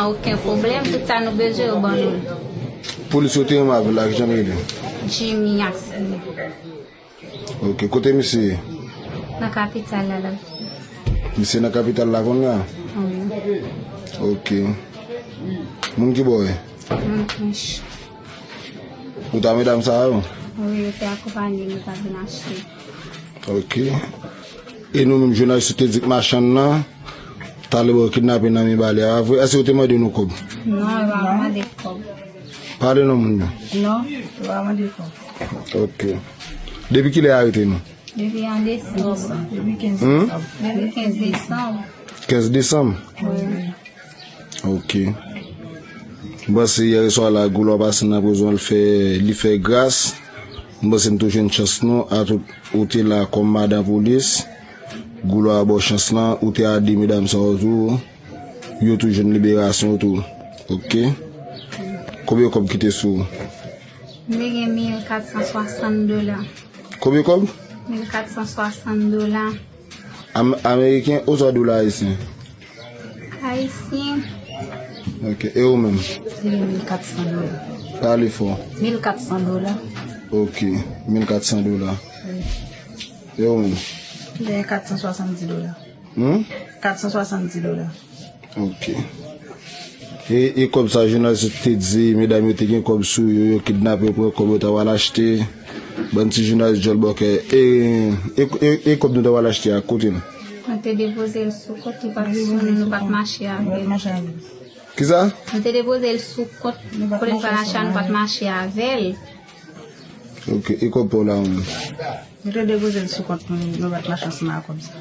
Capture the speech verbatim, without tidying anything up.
Okenn pwoblèm, tout sa nou bezwen, yo ban nou l. Polis yo te renmen avè l la, kijan l rele? Jimmy Axel. Ok, kote misye ye? Nan kapital la, la. Misye nan kapital la kounye a? Wi. Ok. Moun ki bò w ye? Moun French. Ou ta medam sa yo? Wi, yo te akonpanye nou, ta vin achte. Ok. E nou menm, jounalis yo te di k machann nan, talè bò yo kidnape nan men bale a, vre? Èske yo te mande nou kòb? Non, yo pa mande kòb. Pale non moun yo. Non, yo pa mande kòb. Ok. Depi kilè yo arete nou? Depi an desanm. Depi kenz Hmm? Desanm. Depi kenz desanm. Kenz desanm? Wi. Ok. M panse yè swa la, Goulwa pase nan prizon, li fè, li fè gras. M panse n tou jwenn chans nou, a tout ou te la kòm madan polis. Goulwa ba w chans lan, ou te a de medam sa yo tou. Yo tou jwenn liberasyon yo tou. Ok. Konbyen kòb ki te sou ou? M te gen mil kat san swasann dola. Konbyen kòb? Mil kat san swasann dola. Am-, ameriken oswa dola ayisyen? Ayisyen. Ok. E ou menm? Li gen mil kat san dola. Pale fò. Mil kat san dola. Ok. Mil kat san dola. Wi. E ou menm? Li gen kat san swasanndis dola. Hmm? Kat san swasanndis dola. Ok. E, e kòb sa jounalis yo te di, medam yo te gen kòb sou yo, yo kidnape, yo pran kòb, yo ta pral achte. Bann ti jounalis djòl bòkè. E, e, e, e kòb nou ta pral achte a, kote l? Nou te depoze l sou kont, li pa t sou nou, nou pa t mache avè l. Kisa? Nou te depoze l sou kont, kote n pral achte a, nou pa t mache avè l. Ok, e kòb pa w la menm? Nou te depoze l sou kont nou, nou pa t mache ansanm ak kòb sa.